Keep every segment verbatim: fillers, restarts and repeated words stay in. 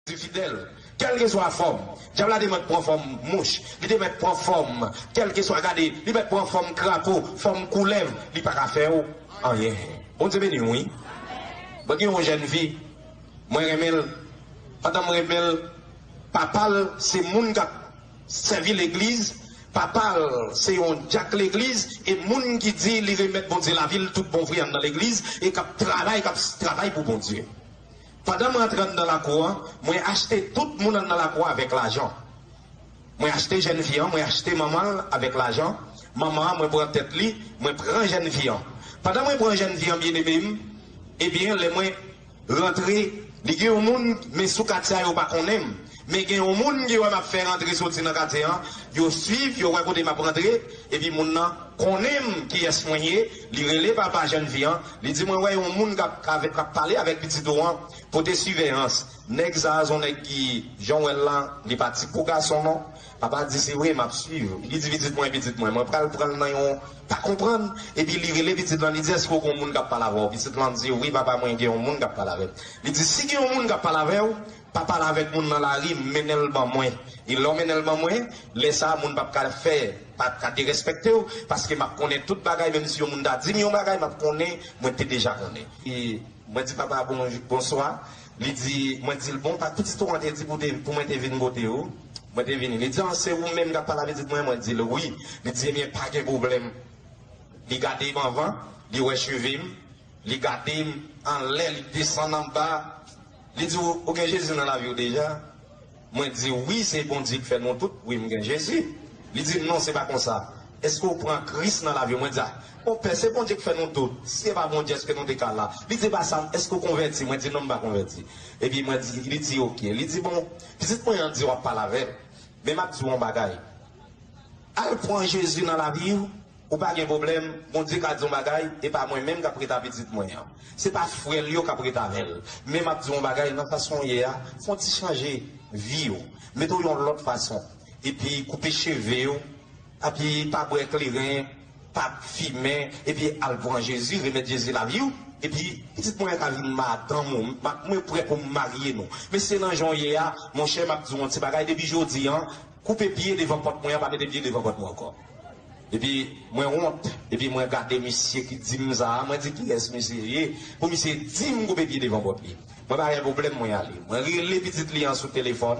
Jezi fidèl, kèlkeswa fòm. Dyab la te mèt pran fòm mouch, li te mèt pran fòm, kèlkeswa, gade, li mèt pran fòm krapo, fòm koulèv, li pa ka fè w anyen. Bondye beni w, wi. Mwen gen yon jèn fi, mwen renmen l. Pandan m renmen l, papa l se moun k ap sèvi legliz, papa l se yon dyak legliz, e moun ki di li remèt Bondye lavi l tout bon vre anndan legliz, e k ap travay, k ap travay pou Bondye. Pandan m rantre anndan lakou an, mwen achte tout moun anndan lakou an avèk lajan. Mwen achte jèn fi an, mwen achte manman l avèk lajan. Manman an, mwen pran tèt li, mwen pran jèn fi an. Pandan mwen pran jèn fi an, byeneme m, ebyen, lè mwen rantre, li gen yon moun, men sou katye a yo pa konnen m. Men gen yon moun ki wè m ap fè rantre soti nan katye an, yo swiv, yo wè kote m ap rantre, epi moun nan konnen m kiyès mwen ye, li rele papa jèn fi an, li di mwen wè yon moun k ap, k ap pale avèk pitit ou an, pote siveyans. Nèg sa a se yon nèg ki, jan w wè l la, li pa tip pou gason non. Papa di se vre, m ap swiv. Li di pitit mwen, pitit mwen, mwen pral pran l nan yon pa konprann. Epi li rele pitit lan, li di èske w gen yon moun k ap pale avè w? Pitit lan di wi papa mwen gen yon moun k ap pale avè m. Li di si gen yon moun k ap pale avè w, pa pale avèk moun nan lari, mennen l ban mwen. E lè w mennen l ban mwen, lè sa a moun p ap ka fè, p ap ka derespekte w, paske m ap konnen tout bagay, menm si yon moun ta di m yon bagay, m ap konnen, mwen te deja konnen. E mwen di papa bon, bonswa. Li di, mwen di l bon, pa pitit ou an te di pou, te, pou mwen te vin kote ou. Mwen te vini. Li di an se ou menm k ap pale a pitit mwen? Mwen di l wi. Li di ebyen pa gen pwoblèm. Li gade m anvan, li wè cheve m, li gade m anlè, li desann anba. Li di ou, ou gen Jezi nan lavi w deja? Mwen di wi, se Bondye k fè nou tout. Wi, m gen Jezi. Li di m non, se pa konsa. Èske w pran Kris nan lavi w? Mwen di a, bon pè, se Bondye k fè nou tout. Si se pa Bondye, èske nou te ka la? Li di e pa sa, èske w konvèti? Mwen di non, m pa konvèti. Epi mwen di, li di oke. Li di bon, pitit mwen an di w ap pale avè l. Men m ap di w yon bagay. Al pran Jezi nan lavi w, ou pa gen pwoblèm. Bondye ka di yon bagay, e pa mwen menm k ap ret a pitit mwen an. Se pa frè l yo k ap ret avè l. Men m ap di w yon bagay, nan fason w ye a, fè yon ti chanje vi w. Mete w yon lòt fason. Epi koupe cheve w, epi pa bwè kleren, pa fimen, epi al pran Jezi, remèt Jezi lavi w. Epi pitit mwen ka vin madanm ou, mwen prè pou m marye nou. Men se nan jan w ye a, monchè, m ap di w yon ti bagay, depi jodi an, koupe pye devan pòt mwen an, pa mete pye devan pòt mwen ankò. Epi mwen wont, epi mwen gade misye ki di m sa a, mwen di kiyès misye ye pou misye di m koupe pye devan pòt li. Mwen pa gen pwoblèm, mwen ale. Mwen rele pitit li an sou telefòn,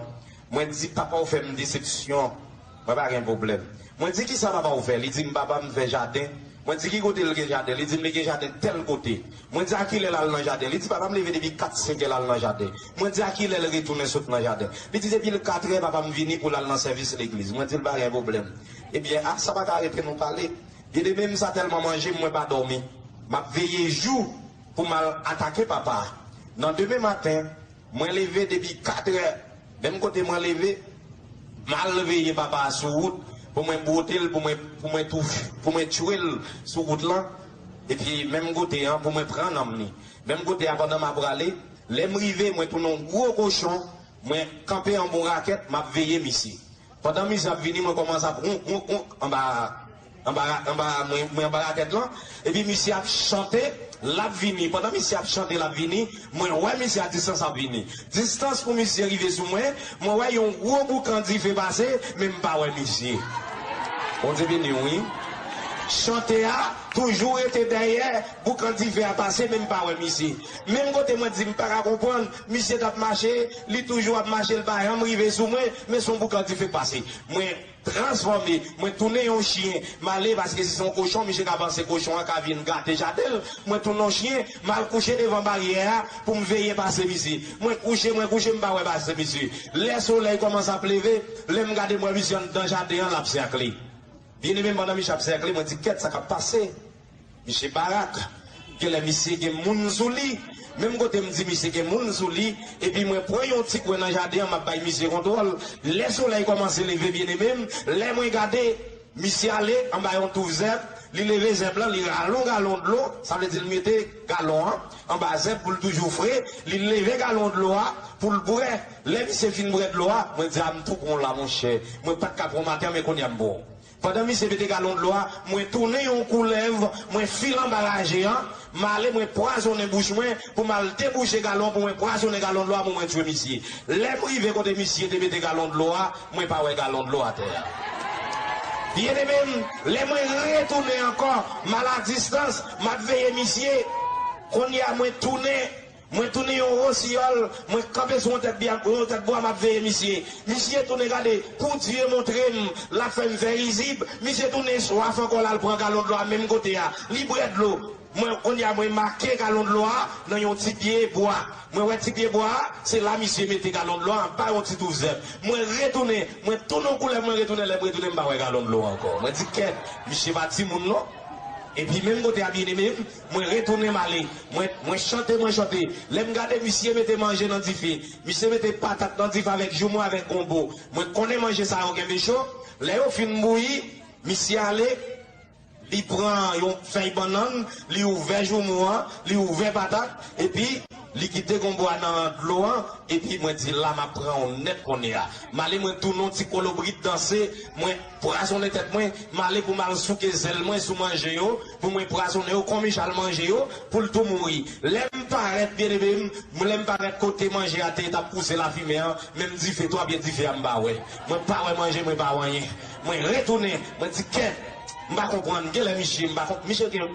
mwen di papa w fè m desepsyon. Mwen pa gen pwoblèm. Mwen di kisa papa w fè? Li di m papa m fè jaden. Mwen di ki kote l gen jaden? Li di m li gen jaden tèl kote. Mwen di a kilè l al nan jaden? Li di papa m leve depi kat senk è l al nan jaden. Mwen di a kilè l retounen sot nan jaden? Li di depi l kat è papa m vini pou l al nan sèvis legliz. Mwen di l pa gen pwoblèm. Ebyen a sa pa ka rete nou pale. Byeneme m sa tèlman manje m mwen pa dòmi. M ap veye jou pou m al atake papa a. Nan demen maten, mwen leve depi kat è, menm kote mwen leve, m al veye papa a sou wout pou mwen bwote l, pou mwen, pou mwen tou, pou mwen tchwe l sou wout lan. Epi menm kote an pou mwen pran nanm li. Menm kote a pandan m ap prale, lè m rive mwen tounen yon gwo kochon, mwen kanpe anba yon rakèt, m ap veye misye. Pandan misye ap vini, mwen kòmanse ap wonk, wonk, wonk anba, anba, anba, mwen, mwen anba rakèt lan. Epi misye ap chante, l ap vini. Pandan misye ap chante, l ap vini, mwen wè misye a distans ap vini. Distans pou misye rive sou mwen, mwen wè yon gwo boukan dife pase, men m pa wè misye. Bondye beni w, wi. Chante a toujou rete dèyè, boukan dife a pase, men m pa wè misye. Menm kote mwen di m pa ka konprann, misye t ap mache, li toujou ap mache, l pa janm rive sou mwen, men se yon boukan dife k pase. Mwen transfòme, mwen tounen yon chen, m ale paske si se yon kochon, misye ka panse kochon an ka vin gate jaden l, mwen tounen yon chen, m al kouche devan baryè a pou m veye pase misye. Mwen kouche, mwen kouche, m pa wè pase misye. Lè solèy kòmanse ap leve, lè m gade m wè misye anndan jaden an, l ap sèkle. Byeneme m, pandan misye ap sèkle, mwen di kèt sa k ap pase. Misye barak. Genlè misye gen moun sou li. Menm kote m di misye gen moun sou li, epi mwen pran yon ti kwen nan jaden an, m ap bay misye kontwòl. Lè solèy kòmanse leve, byeneme m, lè mwen gade, misye ale anba yon touf zèb, li leve zèb lan, li rale yon galon dlo, sa vle di l mete galon an anba zèb pou l toujou fre, li leve galon dlo a pou l bwè. Lè misye fin bwè dlo a, mwen di a m tou pran w la, monchè. Mwen pa t ka pran w maten an, men kounye a m pran w. Pandan misye mete galon dlo a, mwen tounen yon koulèv, mwen file anba raje an, m ale mwen pwazonnen bouch mwen pou m al debouche galon, pou mwen pwazonnen galon dlo a pou mwen tchwe misye. Lè m rive kote misye te mete galon dlo a, mwen pa wè galon dlo atè a. Byeneme m, lè mwen retounen ankò, m al a distans, m ap veye misye. Kounye a mwen tounen, mwen tounen yon wosiyòl, mwen kanpe sou yon tèt bwa, yon tèt bwa, m ap veye misye. Misye tounen gade, pou Dye montre m, l ap fè m fè rizib, misye tounen swaf ankò, l al pran galon dlo a menm kote a. Li bwè dlo. Mwen, kounye a, mwen make galon dlo a nan yon ti pye bwa. Mwen wè ti pye bwa a, se la misye mete galon dlo a anba yon ti touf zèb. Mwen retounen, mwen tounen yon koulèv, mwen retounen, lè m retounen, m pa wè galon dlo a ankò. Mwen di, kèt, misye pa timoun non. Epi menm kote a, byeneme m, mwen retounen m ale. Mwen, mwen chante, mwen chante. Lè m gade, misye mete manje nan dife. Misye mete patat nan dife avèk joumou, avèk gonbo. Mwen konnen manje sa yo kenbe cho. Lè yo fin bouyi, misye ale, li pran yon fèy bannann, li ouvè joumou an, li ouvè patat, epi li kite gonbo a nan dlo an, epi mwen di, la m ap pran w nèt kounye a. M ale mwen tounen yon ti kolobrit danse, mwen pwazonnen tèt mwen, m ale pou m al souke zèl mwen sou manje yo, pou mwen pwazonnen yo, kon Michal manje yo, pou l tou mouri. Lè m parèt, byeneme m, lè m parèt kote manje a te ye t ap pouse lafimen an, menm dife tou, ebyen dife a m pa wè. Mwen pa wè manje, mwen pa wè anyen. Mwen retounen, mwen di, kèt, m pa konprann, genlè misye, m pa konp-, misye gen,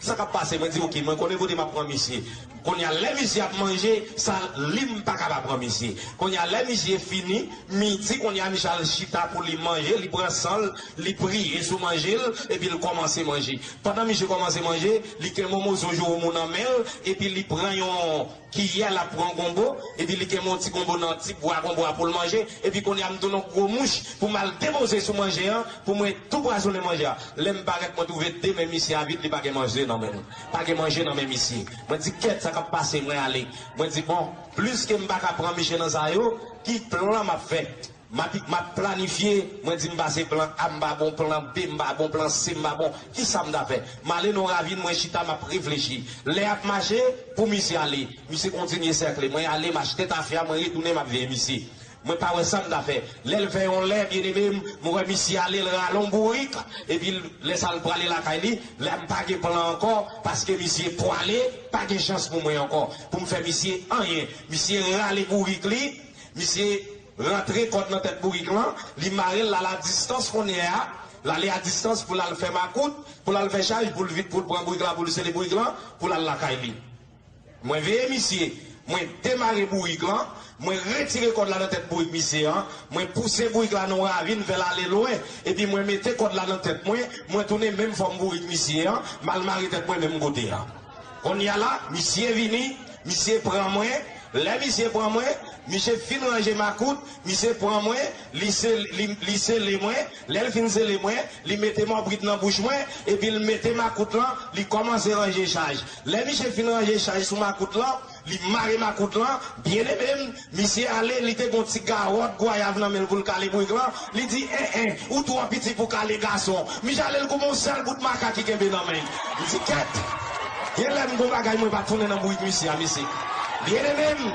sa k ap pase, mwen di, oke, mwen konnen kote m ap pran misye. Kounye a, lè misye ap manje, sa, li m pa ka pa pran misye. Kounye a, lè misye fini, midi, kounye a, misye al chita pou li manje, li pran san l, li priye sou manje l, epi l kòmanse manje. Pandan misye kòmanse manje, li kenbe yon moso joumou nan men l, epi li pran yon kiyè, l ap pran gonbo, epi li kenbe yon ti gonbo nan ti bwa gonbo a pou l manje, epi kounye a m tounen yon gwo mouch pou m al depoze sou manje an, pou mwen tou pwazonnen manje a. Lè m parèt, mwen twouve de men misye a vid, li pa gen manje nan men l. Pa gen manje nan men misye. Mwen di, kèt, sa k ap pase, mwen ale. Mwen di, bon, pliske m pa ka pran misye nan sa yo, ki plan m ap fè? M ap, m ap planifye, mwen di m pase plan A m pa bon, plan B m pa bon, plan C m pa bon. Kisa m ta fè? M ale nan yon ravin, mwen chita, m ap reflechi. Lè ap mache, pou misye ale. Misye kontinye sèkle. Mwen ale, m achte tafya, mwen retounen, m ap veye misye. Mwen pa wè sa m ta fè. Lè l fè yon lè, byeneme m, mwen wè misye ale, l rale yon bourik, epi l, lè sa l prale lakay li, lè m pa gen plan ankò, paske misye pwale, pa gen chans pou mwen ankò, pou m fè misye anyen. Misye rale bourik li, misye rantre kòd nan tèt bourik lan, li mare l, l al a distans kounye a, l ale a distans pou l al fè makout, pou l al fè chaj, pou l vin, pou l pran bourik la, pou l sele bourik lan, pou l al lakay li. Mwen veye misye, mwen demare bourik lan, mwen retire kòd la nan tèt bourik misye an, mwen pouse bourik la nan yon ravin, fè l ale lwen, epi mwen mete kòd la nan tèt mwen, mwen tounen menm fòm bourik misye an, m al mare tèt mwen menm kote a. Kounye a la, misye vini, misye pran mwen. Lè misye pran mwen, misye fin ranje makout, misye pran mwen, li sel-, li, li sele mwen. Lè l fin sele mwen, li mete mòbrit nan bouch mwen, epi l mete makout lan, li kòmanse ranje chaj. Lè misye fin ranje chaj sou makout lan, li mare makout lan, byeneme m, misye ale, li te gon ti gawòt gwayav nan men l pou l kale bourik lan, li di, en, en, ou twò piti pou kale gason. Misye ale l koupe yon sèl bout maka ki kenbe nan men l. M di, kèt, genlè m gon bagay mwen pa tounen nan bourik misye a, mesye. Byeneme m,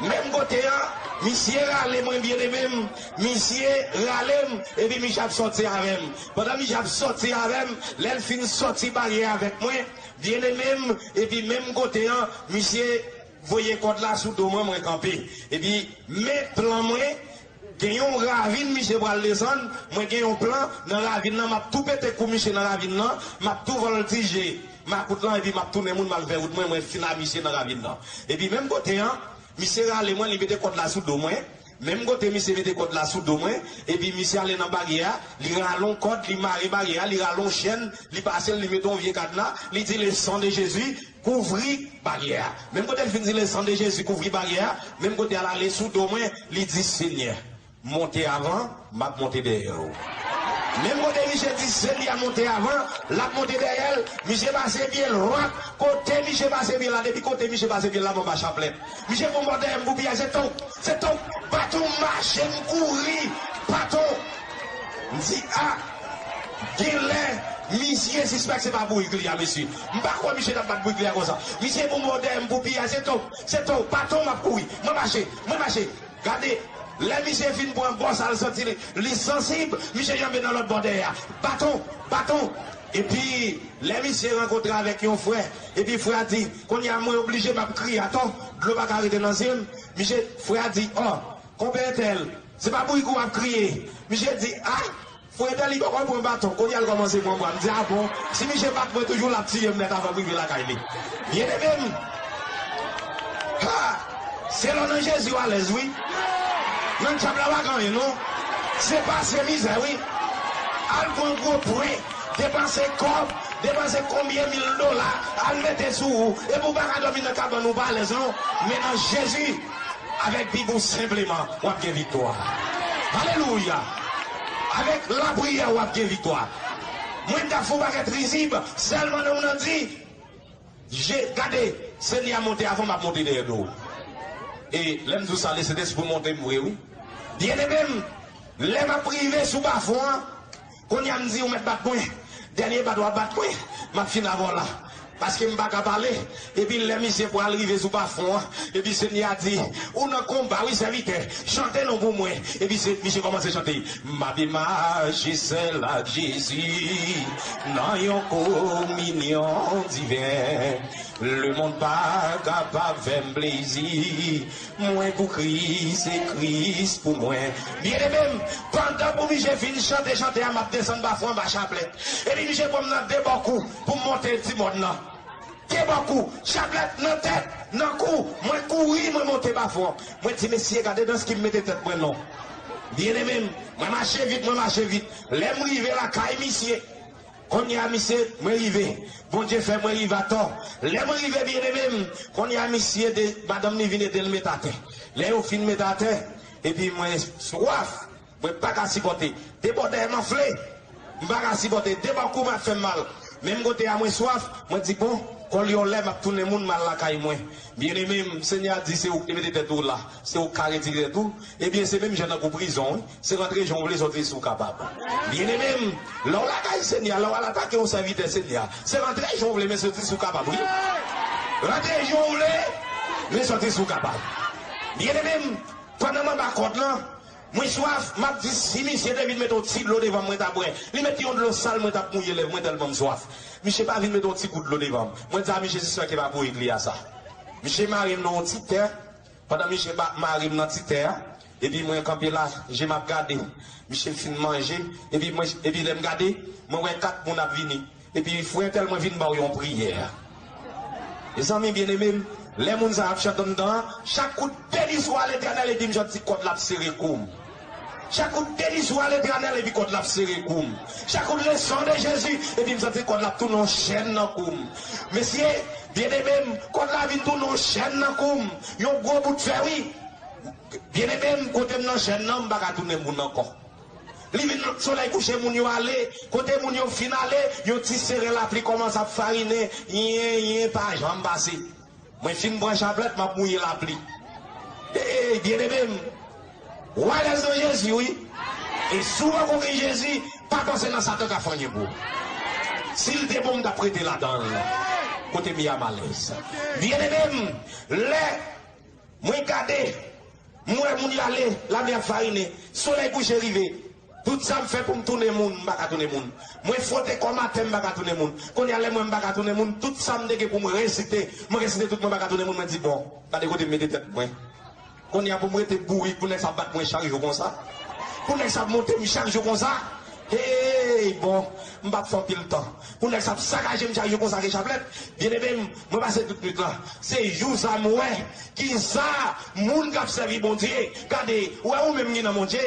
menm kote an, misye rale mwen, byeneme m, misye rale m, epi misye ap sòti avè m. Pandan misye ap sòti avè m, lè l fin sòti baryè avèk mwen, byeneme m, epi menm kote an, misye voye kòd la sou do mwen, mwen kanpe. Epi, men plan mwen, gen yon ravin misye pral desann, mwen gen yon plan, nan ravin nan, m ap tou pete kou misye nan ravin nan, m ap tou vòltije makout lan, epi m ap tounen moun, m al fè wout mwen, mwen fin a misye nan ravin nan. Epi menm kote an, misye rale mwen, li mete kòd la sou do mwen, menm kote misye mete kòd la sou do mwen, epi misye ale nan baryè a, li rale yon kòd, li mare baryè a, li rale yon chèn, li pase l, li mete yon vye kadna, li di, le sang de Jésus, kouvri baryè a. Menm kote l fin di le sang de Jésus kouvri baryè a, menm kote a l ale sou do mwen, li di, Senyè, monte avan, m ap monte dèyè w. Menm kote misye di Senyè a monte avan, l ap monte dèyè l, misye pase pye l, wak, kote misye pase pye l la, depi kote misye pase pye l la, m anba chaplèt. Misye pou m bò dèyè m pou piya, se tou, se tou, baton m mache, m kouri, baton. M di, a, genlè, misye sispèk se pa bourik li a, mesye. M pa kwè misye t ap bat bourik li a konsa. Misye pou m bò dèyè m pou piya, se tou, se tou, baton m ap kouri. Mwen mache, mwen mache. Gade, Lè misye fin pran bòs al santi li, li sansib, misye janbe nan lòt bò dèyè a. Baton, baton. Epi, lè misye rankontre avèk yon frè, epi frè a di, kounye a mwen oblije m ap kriye atò, dlo pa ka rete nan zye m. Misye, frè a di, ò, konpè entèl, se pa bourik ou ap kriye. Misye di, a, frè entèl li poko pran baton, kounye a l kòmanse pran bwa. M di, a bon, si misye bat mwen toujou, l ap tiye m nèt avan m rive lakay li. Byeneme m, ha, se lè w nan Jezi w alèz, wi. Nan dyab la pa gen anyen, non. Se pase mizè, wi. Al pran gwo pwen, depanse kòb, depanse konbyen mil dola, al mete sou ou, epi w pa ka dòmi nan kabann ou pa alèz, non. Men nan Jezi, avèk Bib ou senpleman, w ap gen viktwa. Alelouya! Avèk lapriyè, w ap gen viktwa. Mwen t ap fè yon pakèt rizib, sèlman non m nan di, Je, gade, Senyè a monte avan m ap monte dèyè do w. E lè m di w sa, Lesentespri monte m vre, wi. Byeneme m, lè m ap rive sou bafon an, kounye a m di, ou mèt bat mwen. Dènye bat w ap bat mwen, m ap fin avè w la. Paske m pa ka pale. Epi lè misye pral rive sou bafon an, epi Senyè a di, ou nan konba, wi, sèvitè. Chante non pou mwen. Epi se, misye kòmanse chante. M ap mache sèl ak Jezi nan yon kominyon diven. Lemonn pa kapab fè m plezi. Mwen pou Kris e Kris pou mwen. Byeneme m, pandan pou misye fin chante chante a, m ap desann bafon anba chaplèt. Epi misye pran m nan de bò kou pou m monte ti mòn nan. De bò kou, chaplèt nan tèt, nan kou, mwen kouri, mwen monte bafon. Mwen di, mesye, gade dans ki m mete tèt mwen non. Byeneme m, mwen mache vit, mwen mache vit. Lè m rive lakay misye, kounye a misye, mwen rive. Bondye fè mwen rive atò. Lè mwen rive, byeneme m, kounye a misye, de, madanm li vin ede l met atè. Lè yo fin met atè, epi mwen swaf. Mwen pa ka sipòte. De bò dèyè m anfle. M pa ka sipòte. De bò kou m ap fè m mal. Menm kote a mwen swaf, mwen di, bon, kòl yon lè m ap tounen moun m al lakay mwen. Byeneme m, Senyè a di, se ou ki te mete tèt ou la. Se ou ki ka retire tèt ou. Ebyen, se menm jan tankou prizon, wi. Se rantre jan w vle, sòti si w kapab. Byeneme m, lè w lakay Senyè a, lè w al atake yon sèvitè Senyè a, se rantre jan w vle, men sòti si w kapab, wi. Rantre jan w vle, men sòti si w kapab. Byeneme m, pandan m anba kòd lan, mwen swaf, m ap di, si misye te vin mete yon ti dlo devan m, mwen ta bwè. Li mete yon dlo sal, mwen t ap mouye lèv mwen tèlman m swaf. Misye pa vin mete yon ti gout dlo devan m. Mwen di a misye, se sa ki pa bourik li a sa. Misye mare m nan yon ti tè, pandan misye ba, mare m nan ti tè a, epi mwen kanpe la, je m ap gade. Misye fin manje, epi mwen, epi lè m gade, mwen wè kat moun ap vini. Epi frè entèl mwen vin ba w yon priyè. Mezanmi byeneme m, lè moun sa ap chante anndan an, chak kout de li sou a Letènèl, epi m santi kòd la ap sere kou m. Chak kout de li sou a Letènèl, epi kòd la ap sere kou m. Chak kout le sang de Jésus, epi m santi kòd la ap tounen yon chèn nan kou m. Mesye, byeneme m, kòd la vin tounen yon chèn nan kou m. Yon gwo bout fè, wi. Byeneme m, kote m nan chèn nan, m pa ka tounen moun ankò. Li vin solèy kouche, moun yo ale. Kote moun yo fin ale, yon ti seren lapli kòmanse ap farinen. Yen, yen, pa janm pase. Mwen fin pran chaplèt, m ap mouye lapli. Ey, byeneme m, w alèz nan Jezi, wi. E si w poko gen Jezi, pa panse nan Satan ka fè anyen pou ou. Si l te bon, m t ap rete ladan l. Kote m ye a m alèz. Byeneme m, lè mwen gade, m wè moun y ale, lapli ap farinen, solèy kouche rive. Tout sa m fè pou m tounen moun, m pa ka tounen moun. Mwen fwote kò m atè, m pa ka tounen moun. Kounye a, lè m wè m pa ka tounen moun, tout sa m te gen pou m resite, mwen resite tout, mwen pa ka tounen moun, mwen di, bon, gade kote m mete tèt mwen. Kounye a, pou m rete bourik, pou nèg sa ap bat mwen chak jou konsa. Pou nèg sa ap monte m chak jou konsa. Hey, bon, m p ap fè anpil tan. Pou nèg sa ap sakaje m chak jou konsa ke chaplèt. Byeneme m, mwen pase tout nwit lan. Se jou sa m wè kisa moun k ap sèvi Bondye. Gade, ou wè ou menm ki nan Bondye.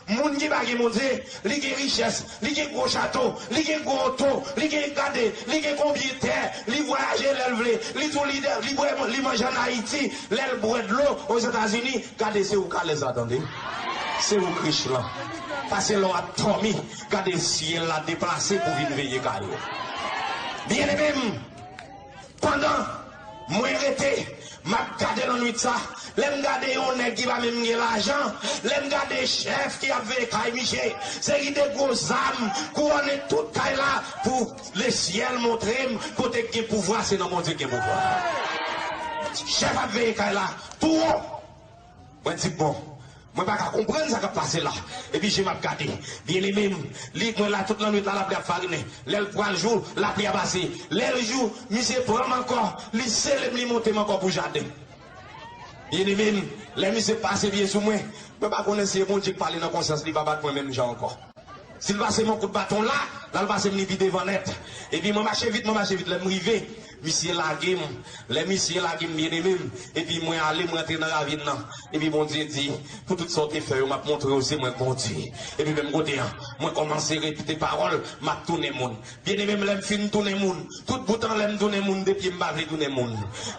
Moun ki pa gen Bondye, li gen richès, li gen gwo chato, li gen gwo oto, li gen, gade, li gen konbyen tè, li vwayaje lè l vle, li tou lidè, li bwè, li manje ann Ayiti, lè l bwè dlo Ozetazini, gade se ou k alèz la tande. Se ou k rich lan. Pase lè w ap dòmi, gade syèl la deplase pou vin veye kay ou. Byeneme m, pandan mwen rete, m ap gade nan nwit sa, lè m gade yon nèg ki pa menm gen lajan, lè m gade chèf ki ap veye kay misye, se ki de gwo zam, kouwone tout kay la, pou lesyèl montre m kote k gen pouvwa, se nan Bondye k gen pouvwa. Chèf ap veye kay la, tou wo. Mwen di, bon, Mwen pa ka konprann sa k ap pase la. Epi je m ap gade. Byeneme m, li, mwen la tout lannwit la, lapli ap farinen. Lè l pral jou, lapli a pase. Lè l jou, misye pran m ankò, li sele m, li monte m ankò pou jaden. Byeneme m, lè misye pase pye sou mwen, mwen pa konnen si e Bondye k pale nan konsyans li, pa bat mwen menm jan ankò. Si l pase m yon kout baton la, l al pase m li pi devan nèt. Epi mwen mache vit, mwen mache vit, lè m rive, misye lage m. Lè misye lage m, byeneme m, epi mwen ale, mwen antre nan ravin nan. Epi Bondye di, pou tout sa w te fè yo, m ap montre w se mwen k Bondye. Epi menm kote a, mwen kòmanse repete pawòl, m ap tounen moun. Byeneme m, lè m fin tounen moun, tout bout anlè m tounen moun, de pye m pa vle tounen moun.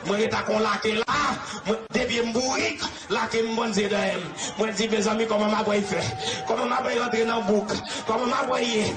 Mwen ret ak yon lake la, mwen, de pye m bourik, lake m bann zye dèyè m. Mwen di, mezanmi, kòman m ap fè? Kòman m ap rantre nan bouk? Kòman m ap ye?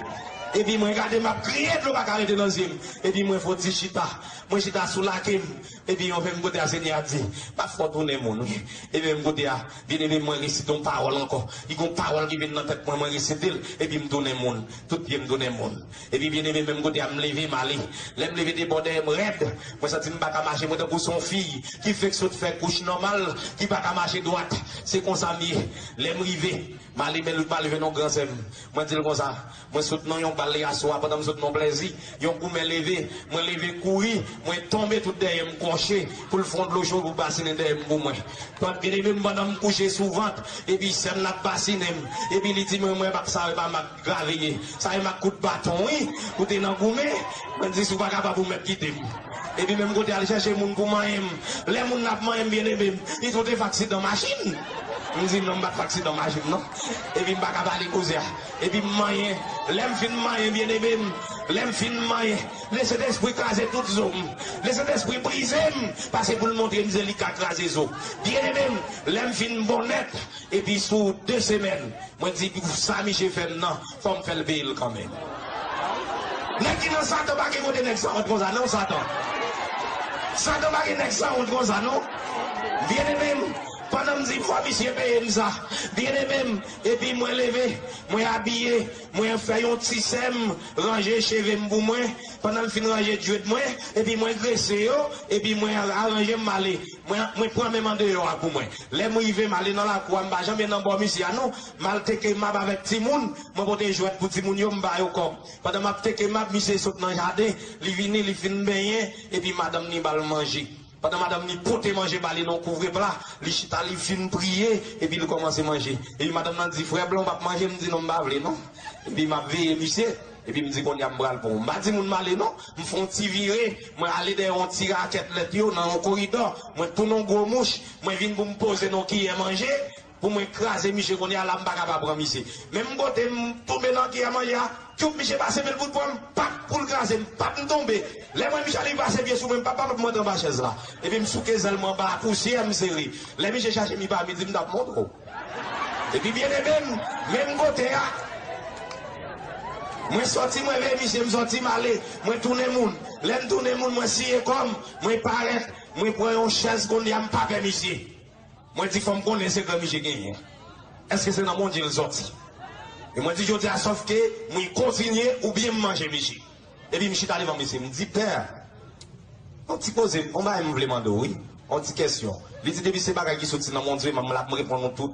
Epi mwen gade, m ap kriye, dlo pa ka rete nan zye m. Epi mwen fè yon ti chita. Mwen chita sou lake m. Epi yon menm kote a, Senyè a di, m ap fè w tounen moun, wi. Epi menm kote a, byeneme m, mwen resite yon pawòl ankò. Li gon pawòl ki vin nan tèt mwen, mwen resite l, epi m tounen moun. Tout pye m tounen moun. Epi byeneme, menm kote a, m leve, m ale. Lè m leve, de bò dèyè m rèd. Mwen santi m pa ka mache. Mwen tankou se yon fi ki fenk sot fè kouch nòmal, ki pa ka mache dwat. Se konsa m ye. Lè m rive, m ale, m al jwenn yon gran sè m. Mwen di l konsa, mwen sot nan yon bal yè swa, pandan m sot nan plèzi, yon goumen leve, mwen leve kouri, mwen tonbe tout dèyè m kòche, pou l fè yon dlo cho pou basinen dèyè m pou mwen. Pandan, byeneme m, pandan m kouche sou vant, epi sè m nan ap basinen m, epi li di mwen, mwen pa t save pa m ak grave ye. Sa e m ak kout baton, wi, ou te nan goumen, mwen di, si w pa kapab, ou mèt kite m. Epi menm kote al chèche moun pou manyen m. Lè moun nan ap manyen m, byeneme m, li sot te fè aksidan machin. M di, non, m pa t fè aksidan machin, non. Epi m pa ka pale koze a. Epi m manyen. Lè m fin manyen, byeneme m, lè m fin manyen, Lesentespri kraze tout zo m. Lesentespri brize m, pase pou l montre m se li k ka kraze zo. Byeneme m, lè m fin bon nèt, epi sou de semèn, mwen di, pou sa misye fè m nan, fò m fè l peye l kanmenm. Nèg ki nan Satan pa gen kote nèg sa wont konsa, non, Satan. Satan pa gen nèg sa wont konsa, non. Byeneme m, pandan m di, fò misye peye m sa. Byeneme m, epi mwen leve, mwen abiye, mwen fè yon ti sè m, ranje cheve m pou mwen, pandan l fin ranje djwèt mwen, epi mwen grese yo, epi mwen aranje m, m ale. Mwen, mwen pran menm andeyò a pou mwen. Lè m rive, m ale nan lakou a, m pa janm nan bò misye a, non. M al teke mab avèk timoun, mwen pote jwèt pou timoun yo, m ba yo kòb. Pandan m ap teke mab, misye sot nan jaden, li vini, li fin benyen, epi madanm ni ba l manje. Pandan madanm ni pote manje ba li nan yon kouvre pla, li chita, li fin priye, epi li kòmanse manje. Epi madanm nan di, frè blan, w p ap manje? M di, non, m pa vle, non. Epi m ap veye misye, epi m di, kounye a m pral pran w. M pa di moun m ale, non. M fè yon ti vire, mwen ale dèyè yon ti rakèt lèt yo nan yon koridò, mwen tounen yon gwo mouch, mwen vin pou m poze nan yon kiyè manje, pou mwen kraze misye, kounye a la m pa ka pa pran misye. Menm kote m tonbe nan kiyè manje a, tchoup, misye pase men l pou l pran m, pap, pou l kraze m, pap, m tonbe. Lè m wè misye ale, li pase pye sou mwen, m pap, pap, m antre anba chèz la. Epi m souke zèl mwen anba a, pousyè m sere. Lè misye chache m, li pa m, li di m t ap montre w. Epi byeneme m, menm kote a, mwen sòti, mwen veye misye, m sòti, m ale, mwen tounen moun. Lè m tounen moun, mwen siye kò m, mwen parèt, mwen pran yon chèz, kounye a m pa pè misye. Mwen di, fò m konnen sekrè misye genyen. Èske se nan Bondye l sòti? E mwen di, jodi a, sòf ke mwen kontinye oubyen m manje misye. Epi m chita devan misye, m di, pè, yon ti koze, yon bagay m vle mande w, wi. Yon ti kèsyon. Li di, depi se bagay ki soti nan Bondye, m, m la, m reponn nou tout.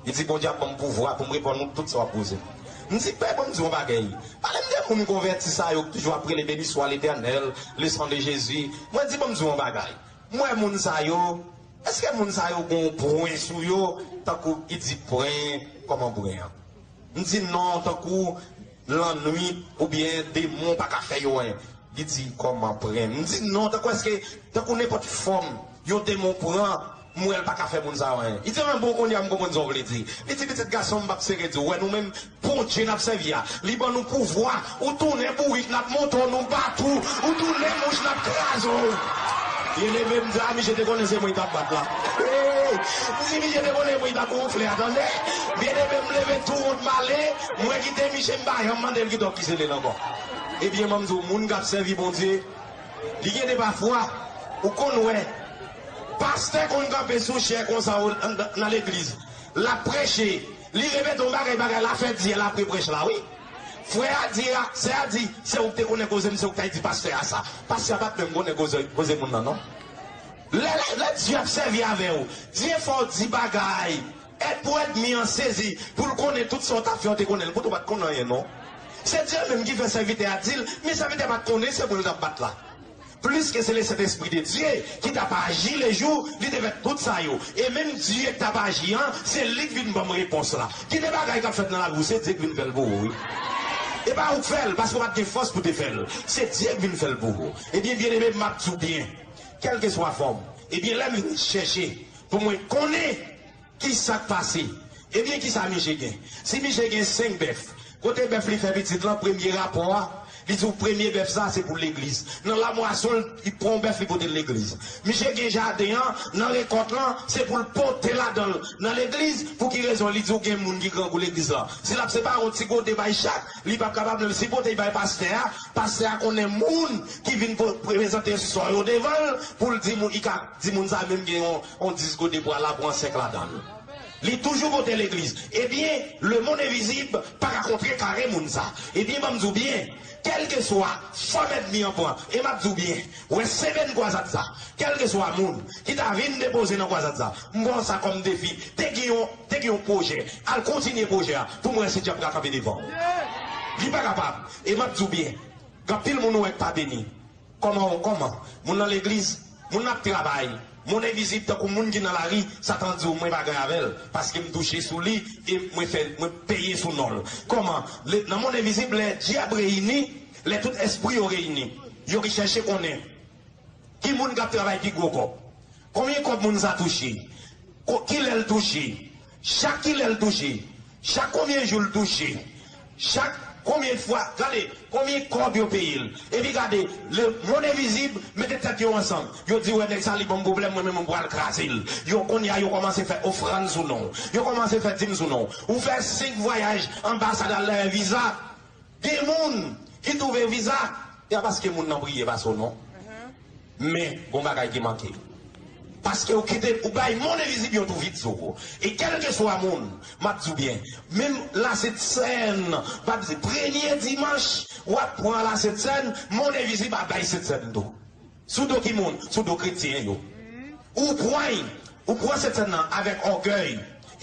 Li di, Bondye ap ban m pouvwa pou m reponn nou tout sa w ap poze m. M di, pè, ban m di w yon bagay. Pale m de moun konvèti sa yo ki toujou ap rele, béni soit l'Éternel, le sang de Jésus. Mwen di, ban m di w yon bagay. M wè moun sa yo, èske moun sa yo gen yon pwen sou yo, tankou ki di pwen, kòman pwen an? M di non, tankou lannwit oubyen demon pa ka fè yo anyen. Li di, kòman pwen? M di non, tankou èske, tankou nenpòt fòm yon demon pran, m wè l pa ka fè moun sa yo anyen. Li di, men bon, kounye a m konprann sa w vle di. Li di, pitit gason m, m p ap sere di w, wè nou menm, Bondye n ap sèvi a, li ban nou pouvwa. Ou tounen bourik, n ap monte w, nou bat ou. Ou tounen mouch, n ap kraze w. Byeneme m di, a, misye te konnen se mwen li t ap bat la. Hey! M di, misye te konnen mwen li t ap wonfle a, tande. Byeneme m leve tou wont m ale, mwen kite misye, m pa janm mande l kidonk ki se li l ankò. Ebyen, ban m di w, moun k ap sèvi Bondye, li gen de pafwa, ou konn wè, pastè konn kanpe sou chè konsa nan legliz. L ap preche, li repete yon bagay, bagay la fè dyèl apre prèch la, wi. Frè a di a, sè a di, se ou k te konnen koze m, se ou k t al di pastè a sa. Pastè a pa t menm konnen koze, koze moun nan, non. Lè, lè, lè Dye ap sèvi avè w, Dye fè w di bagay, Èd pou ènmi an sezi, pou l konnen tout sa w t ap fè, w te konnen l, poutan w pa t konn anyen non. Se Dye menm ki fè sèvitè a di l, men sèvitè a pa t konnen se mwen l t ap bat la. Pliske se Lesentespri de Dye ki t ap aji lejou li te fè tout sa yo. E menm Dye ki t ap aji an, se li k vin ban m repons la. Gen de bagay k ap fèt nan lavi w, se Dye k vin fè l pou ou, wi. E pa ou k fè l, paske w pa t gen fòs pou te fè l. Se Dye k vin fè l pou ou. Ebyen, byeneme, m ap di w byen, kèlkeswa fòm, ebyen, lè m vin chèche pou mwen konnen ki sa k pase, ebyen, ki sa miche gen? Si miche gen senk bèf, kote bèf li fè pitit lan, premye rapò a, li di w premye bèf sa se pou legliz. Nan lamwasyon, li pran yon bèf, li pote l legliz. Miche gen jaden an, nan rekòt lan, se pou l pote ladan l nan legliz. Pou ki rezon? Li di w gen moun ki grangou legliz lan. Si l ap separe yon ti gode bay chak, li p ap kapab menm. Si pote l bay pastè a, pastè a konnen moun ki vin po-, prezante sò yo devan l, pou l di moun, li ka di moun sa menm gen yon, yon dis gode pwa la, pran senk ladan l. Li toujou pote legliz. Ebyen, lemonn envizib pa ka kontrekare moun sa. Ebyen, ban m di w byen, kèlkeswa fòm ènmi an pran, e m ap di w byen, wè semèn kwazad sa, kèlkeswa moun ki ta vin depoze nan kwazad sa, m pran sa kòm defi. Te gen yon, te gen yon pwojè. Al kontinye pwojè a pou m wè si dyab ka kanpe devan w. Li pa kapab. E m ap di w byen, gen anpil moun ou wè k pa beni. Kòman, kòman? Moun nan legliz, moun nan ap travay, monn envizib tankou moun ki nan lari, Satan di w, mwen pa gen avè l, paske m touche sou li, e mwen fè, mwen peye sou non l. Kòman? Le, nan monn envizib, lè dyab reyini, lè tout espri yo reyini, yo ki chèche konnen ki moun k ap travay pi gwo kòb. Konbyen kòb moun sa touche? Ko-, kilè l touche? Chak kilè l touche? Chak konbyen jou l touche? Chak konbyen fwa? Gade, konbyen kòb yo peye l? Epi gade, lemonn envizib mete tèt yo ansanm. Yo di, wè, nèg sa, li ban m pwoblèm, mwen menm, mwen pral kraze l. Yo, kounye a, yo kòmanse fè ofrann sou non w. Yo kòmanse fè dim sou non w. Ou fè senk vwayaj anbasad al dèyè viza. Gen moun ki twouve viza, e a paske moun nan priye pase w non. Men, gon bagay ki manke. Paske ou kite, ou bay monn envizib yon twou vit sou ou. E kèlkeswa moun, m ap di w byen, menm Lasentsèn, m ap di, premye dimanch, w ap pran Lasentsèn, monn envizib ap bay Sentsèn tou. Sou do ki moun? Sou do kretyen yo. Ou pran, ou pran Sentsèn nan avèk ògèy,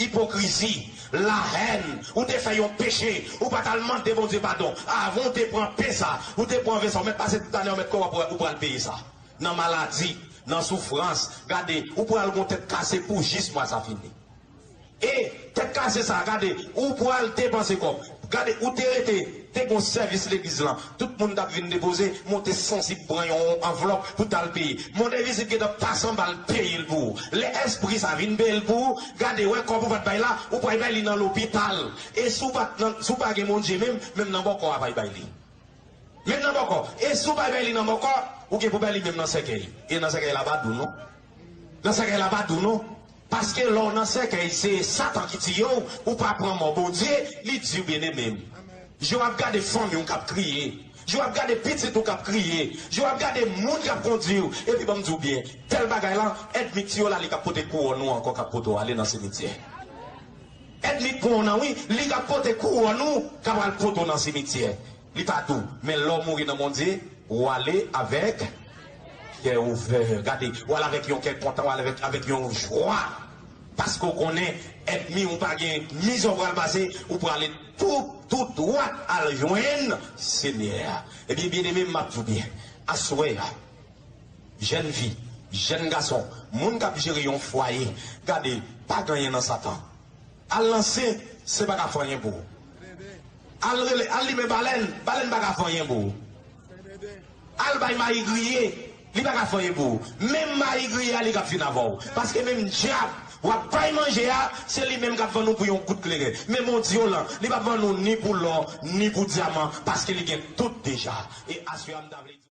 ipokrizi, lahèn, ou te fè yon peche, ou pa t al mande Bondye padon. Avan w te pran pen sa, ou te pran ven sa, ou mèt pase tout ane, ou mèt kwè w ap, ou pral peye sa. Nan maladi, nan soufrans, gade, ou pral gon tèt kase pou jis mwa sa fini. E tèt kase sa, gade, ou pral depanse kòb. Gade, ou te rete, te gon sèvis legliz lan. Tout moun t ap vin depoze, monte sansib pran yon anvlòp pou t al peye. Monn envizib gentan pase anba l peye l pou ou. Lè espri sa vin peye l pou ou, gade, wè kòb ou pa t bay la, ou pral bay li nan lopital. E si w pa t nan, si w pa gen Bondye menm, menm nan bòkò a pral bay li. Menm nan bòkò. E si w pa bay li nan bòkò, ou gen pou bay li menm nan sèkèy. E nan sèkèy la pa dou non. Nan sèkèy la pa dou non. Paske lè w nan sèkèy, se Satan ki tiye w, ou pa pran mò Bondye, li di w, byeneme m. Jan w ap gade fanmi w k ap kriye, jan w ap gade pitit ou k ap kriye, jan w ap gade moun k ap kondui w, epi ban m di w byen, tèl bagay la, ènmi tiye w la, li k ap pote kouwòn ou ankò, k ap pote w ale nan simityè. Ènmi k pran w nan wi, li k ap pote kouwòn ou, k ap al pote w nan simityè. Li pa dou, men lè w mouri nan Bondye, ou ale avèk kè ouvè. Gade, ou ale avèk yon kè kontan, ou ale avèk, avèk yon jwa. Paske w konnen, ènmi w pa gen mizè w pral pase, ou prale tou, tou dwat al jwenn Senyè a. Ebyen, byeneme m, m ap di w byen. Aswè a, jèn fi, jèn gason, moun k ap jere yon fwaye, gade, pa gen anyen nan Satan. Al nan sen, sen pa ka fè anyen pou ou. Al rele, al limen balèn, balèn pa ka fè anyen pou ou. Al bay mayi griye, li pa ka fè anyen pou ou. Menm mayi griye a, li k ap fin avè w. Paske menm dyab w ap bay manje a, se li menm k ap vann ou pou yon gout kleren. Men Bondye w lan, li p ap vann ou ni pou lò, ni pou dyaman, paske li gen tout deja. E aswè a, m ta vle di w